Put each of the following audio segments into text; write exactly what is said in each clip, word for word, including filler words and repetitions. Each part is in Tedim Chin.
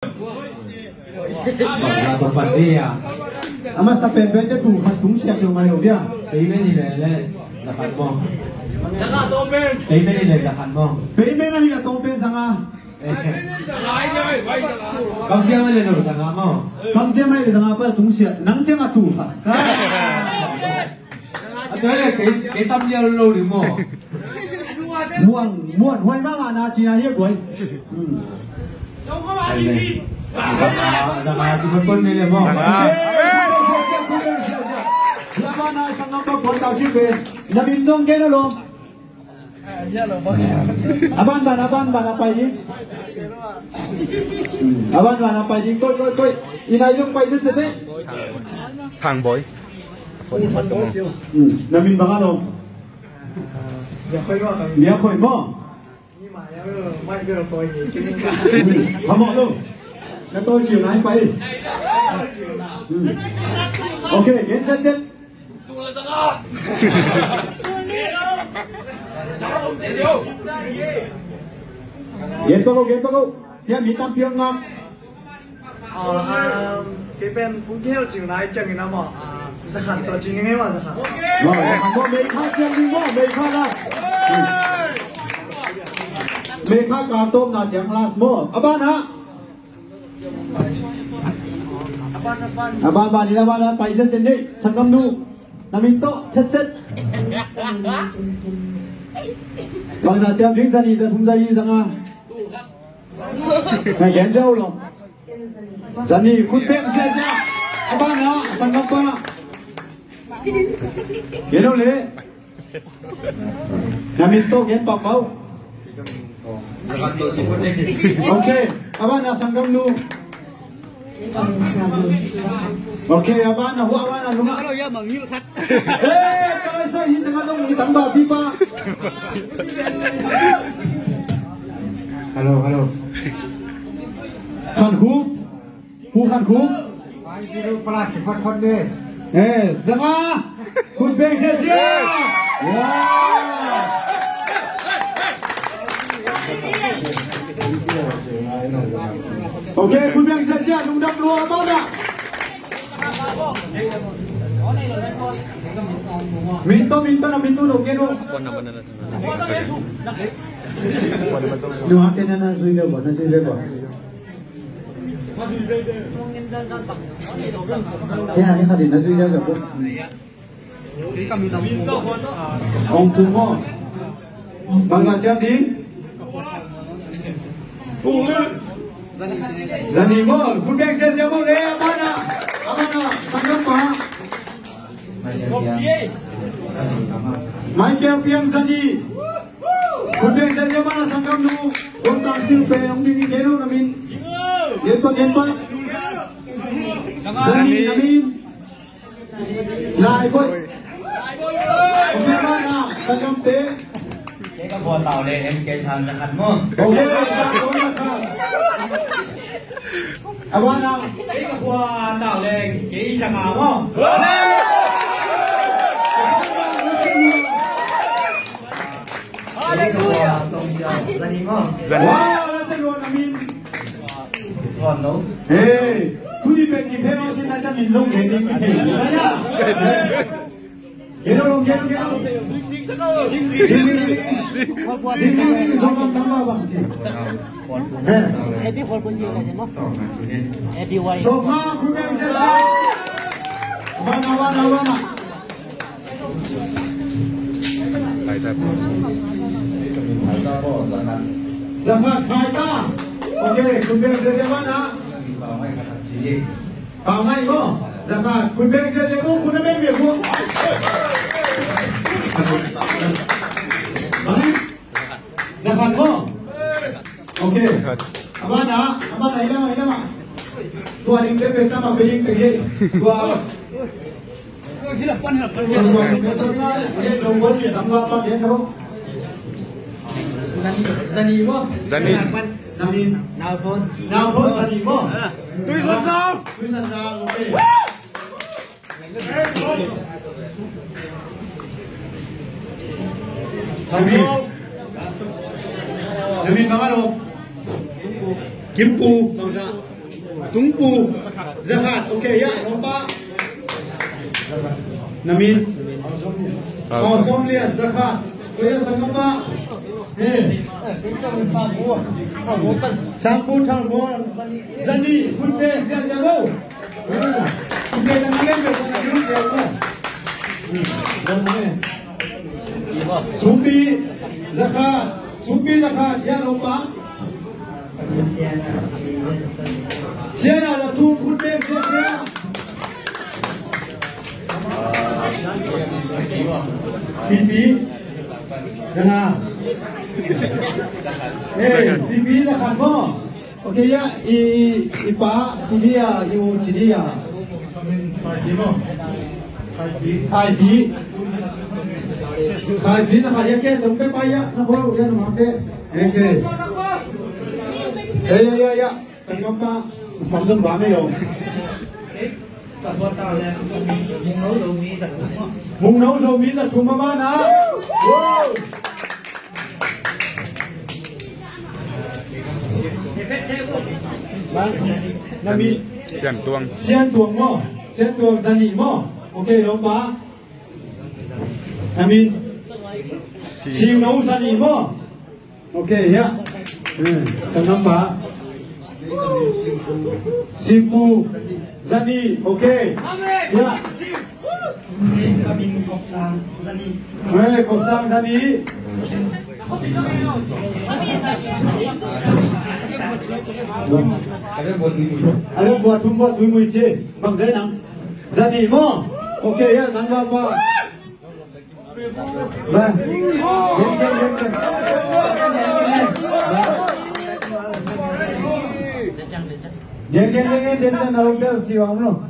Bang na tawh pan dih a. A masa penpen te tul khat tung siak lo ngai lo dia. Payment hi leh leh za khat maw? Payment hi leh za khat maw? Payment ahi a tawh pen za nga. Kam ciang a le lo za nga maw? Kam ciang a le za nga pa tung siak. Nang ciang a tul khat. A tua le kei, kei tam liau lo ding maw? Muan, muan huai mama na ci na hiak guai. Hmm. Zanga, zanga, ci pon pon ni le maw? Zanga. Lama na sanggam pa pon tau ci pe. Na min dong ke na lo. A ban ban, a ban ban, a pai ding. A ban ban, a pai ding. Koi, koi, koi. Ina i dong pai zet zet eh. Thang Boy. Hmm. Na min bang a lo? Mia Khoi maw? Hmm. Khamawh lo. Na tawi ciu nai pai. Hmm. Ok, gen set set. Gen pa ko, gen pa ko. Hiah mi tampi om ngam. Kei pen pung kihel cing nai ciangin a maw, zakhat tawh cing ning ei maw, zakhat. Maw, zakhat maw, meikha ciang ding maw, meikha last. Meikha ka tawpna ciang last maw. A banah. A ban, a ban, a ban, a ban, pai zen zen dih, sanggamnu. Na min tawh, set set. Bangzah ciam ding, za nih, za thum, za li, za nga. Ngai gen ziau lo. Za nih, khut beng ziahziah. A banah, a sanggampa. Gen lo le. Na min tawh gen pahpah. Ok. A banah, sanggamnu. Ok, a banah, hua a banah, nungah. Hey, ka lai sa hin tengah dong ni tang ba pipa. Hello, hello. Khan Khup. Pu Khan Khup. Five zero plus, first one day. Eh, zanga. Khut beng ziahziah. Wow. Ok, khut beng ziahziah, lungdam lua, a banah. Min tawh, min tawh, na min tawh, nong gen uh. Nua, kena na zui deuh bua, na zui deuh bua. Ya, ya, khat in na zui deuh bua. Hong Pu maw. Bangzah ciam ding. Za nih maw, khut beng ziahziah maw le, a banah, a banah, sanggampa. Michael Piang za nih. Khut beng ziahziah a banah sanggamnu. Hong Tang Sil Pe, hong ding in gen uh na min. Gen pah, gen pah. Za nih na min. Lai Boy. Ok, a banah, sanggamte. Kei ka khua tau le M K Sang zakhat maw. Ok, zakhat. A banah. Kei ka khua tau le kei zanga maw. Hallelujah. Za nih maw. Za nih. Wow, that's a good, I mean. Hey, kuni pen ki famous in na cha min long ge ding ki thei. Hello, hello, hello. Ding, ding, ding, ding. Ding, ding, ding, ding. Zong bang tang ba bang ci. Happy for Bunji na mo. Happy wife. So, ma, khut beng ziahziah. Wana, wana, wana. Zakhat, khai ta. Ok, khut beng ziahziah a banah. Pau ngai ko. Zakhat, khut beng ziahziah ko, khut na beng bia ko. Zakhat ko. Ok. A banah, a banah, ila ma, ila ma. Tua ding te pe ta ma pe ding te ye. Tua. Za nih maw. Za nih. Na min. Nau Phon. Nau Phon, za nih maw. Tui San Sang. Tui San Sang, ok. Na min. Na min bang a lo. Kim Pu. Bang a. Tungpu, zakhat. Ok, ya, lawmpa. Na min? Aw Sawm Lian, zakhat. Ko ya, sanggampa. He. Sangpu Thang Muan, zanih. Khut beng ziahziah bo. Khut beng na min beng na min beng bo. Sumpi, zakhat. Sumpi, zakhat. Ya, lawmpa. Siana, za thum. Khut beng, siana. Pipi, zanga. Eh, pipi, zakhat maw. Ok, ya, i, i pa, ci dia, i u, ci dia. Khaipi. Khaipi, zakhat, ya, ke, sum pe pa, ya, na bo, ya, na ma pe. Ok. Ya, ya, ya, ya. Sanggampa, sam zong ba me yong. Mungno Zomi za thum a mana. Na min? Sian Tuang. Sian Tuang maw? Sian Tuang, zanih maw? Ok, lawmpa. Na min? Singno, zanih maw? Ok, ya. Eh, sanggampa. Singpu, zanih. Ok. Ya. Eh, Kop Sang, zanih. Ale bua thum bua tui mui ci. Bang dai nang. Zanih maw. Ok, ya, nang ba ba. Ba. Gen, gen, gen, gen. Ba. Gen, gen, gen, gen, gen, gen, na lawm deuh ci bang om lo.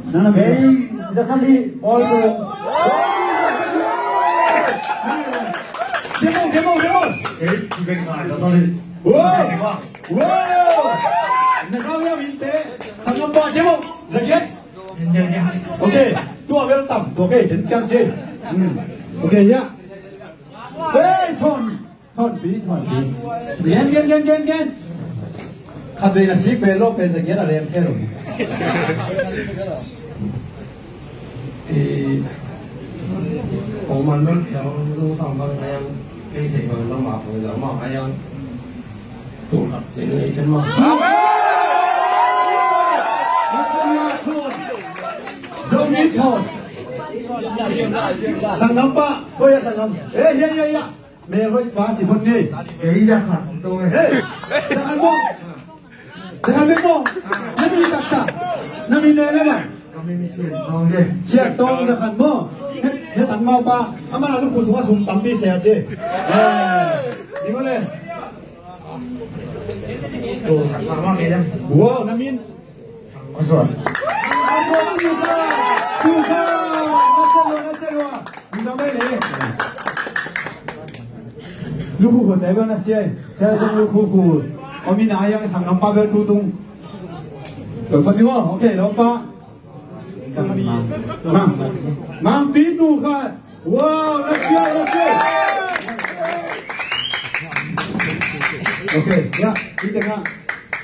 Na, na, hey, za sawm li, all to. Demo, demo, demo. Hey, Steven Khai, za sawm li. Wow. Wow. Na kau ya minte. Sanggampa, demo. Za giat. Ok, tua bel tam, tua, ok, den ciang ci. Hmm. Ok, ya. Hey, thon, thon pi, thon pi. Gen, gen, gen, gen, gen. Khat vei na sik vei lo pen za giat a lem khe lo. Eh, kong man lo, kong zo sang bang ayang, kei thei bang lo ma, kong za ma ayang. Tul khat ci ni ken ma. Zomi thon. Sanggampa, ko ya sanggam. Eh, ya, ya, ya. Me hoi pa ci hon ni. Kei ya khat to e. Hey, sanggampa. Sanggampa mo. Na mi taktak. Na mi ne le ma. Kami mi Sian Tong e. Sian Tong, za khat mo. He, he tang mau pa. Ama na lu ku sung a sum tampi sia ci. Eh, ni mo le. Wow, na min? Azwan. Azwan, tuka. Tuka. Na selwa, na selwa. Minta mai le. Lukhu ko tai ba na siai. Siai zong lukhu ko. Ko mi na yang sanggampa bel tutung. Ko pa ni wa. Ok, lawmpa. Mang, Mang Pi, tul khat. Wow, let's go, let's go. Ok, ya, kita nga.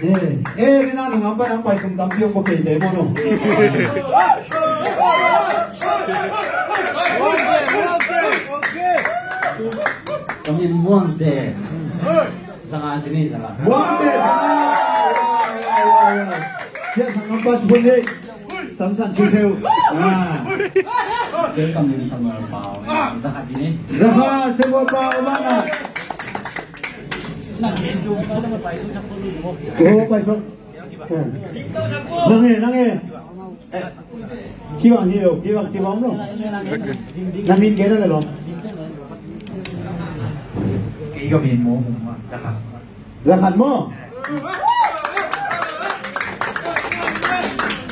Eh, eh, ni na nung ampa nang pai sum tampi ong ko kei te mo no. Kami muang te. Zanga ci ni, zanga. Muang te, zanga. Ya, zanga ampa ci ni. Samson Chiu Theu. Ah. Welcome din Samuel Pau. Zakhat ci ni. Zakhat, Samuel Pau, mana? Oh, pai so. Eh. Nang e, nang e. Eh. Kiwang hi lo, kiwang, kiwang lo. Na min kei na le lo. Kei ka min mo, mo ma, zakhat. Zakhat maw?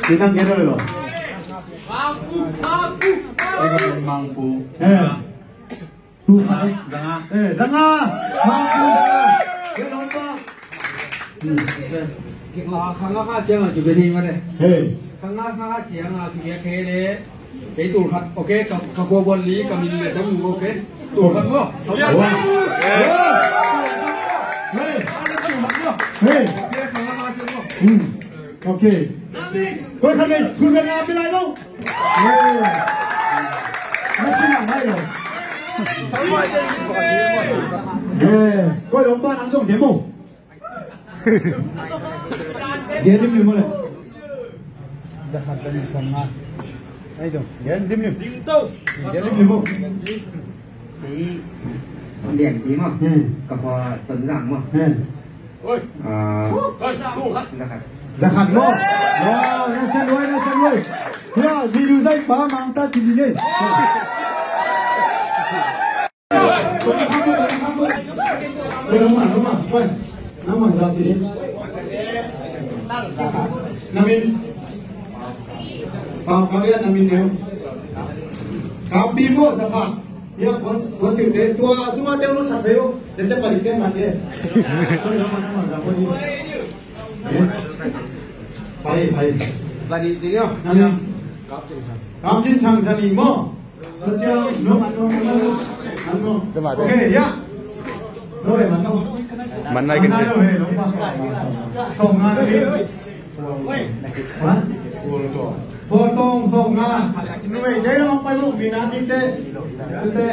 Minang kena lo. Mangpu, mangpu. Mangpu. Eh. Tul khat. Zanga. Eh, zanga. Mangpu, zanga. Kena lo pa. Kha nga kha ciang a kibia thei mah e. Hey. Kha nga kha ciang a kibia thei le. Kei tul khat, ok, ka, ka khua bual li, ka min le tam, ok. Tul khat maw. Hey. Tul khat maw. Hey. Kei kha nga kha ciang maw. Hmm. Ok. Koi khat nei, kul bek a pi lai lo. Eh. Na si na mai lo. Eh. Koi lo pa nang zong demo. Gen lim lim mo le. Dah khat dan sawm nga. Ai dong. Gen lim lim. Gen lim lim mo. Kei Lian Pi maw. Hmm. Ka pa Ton Zang maw. Hmm. Ah, za khat. Za khat maw. Wow, na sen wai, na sen wai. Ya, di du zai pa mang ta ci di zai. Wai, nang mang, nang mang, wai. Nang mang ta ci di. Na min. Pa, pa, ya, na min neu. Ka pi maw, za khat. Tua sungte, tua sungte lut sak thei uh. Tete palik te man te. Pai, pai. Zani ci ni aw. Nani? Kap Cin Thang. Kap Cin Thang zani maw. Okay, ya. Man nai kan ci. Sawm nga ni. Pawl tawng sawm nga. Numei dei lamang pai lo, mi na ding te. Te.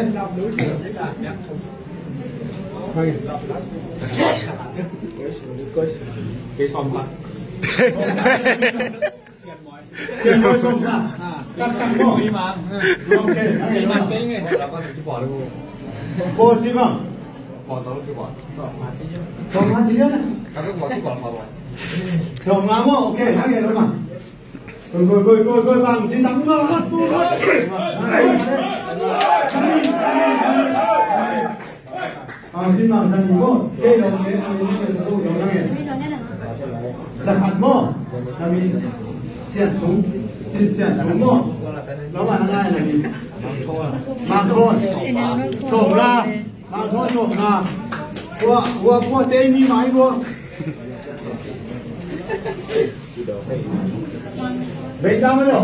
Kei sawm nga. Sian Moi sawm nga. Tak tak mo. Ok, ok. Pawl ci bang. Sawm nga ci na. Sawm nga mo, ok, hang e lo ma. Koi, koi, koi, koi, koi, bang, ci tang ma, khat, tu, khat. Bang, ci bang, sa ni mo. Kei lo, kei, ani, ni, kei, tu, lo, nang e. Za khat mo. Nami, Sian Sung. Ci Sian Sung mo. Lo ma, nang e, nami. Mang Khon. Sawm nga. Mang Khon sawm nga. Kua, kua, kua, te ni mai kua. Bek dam lo.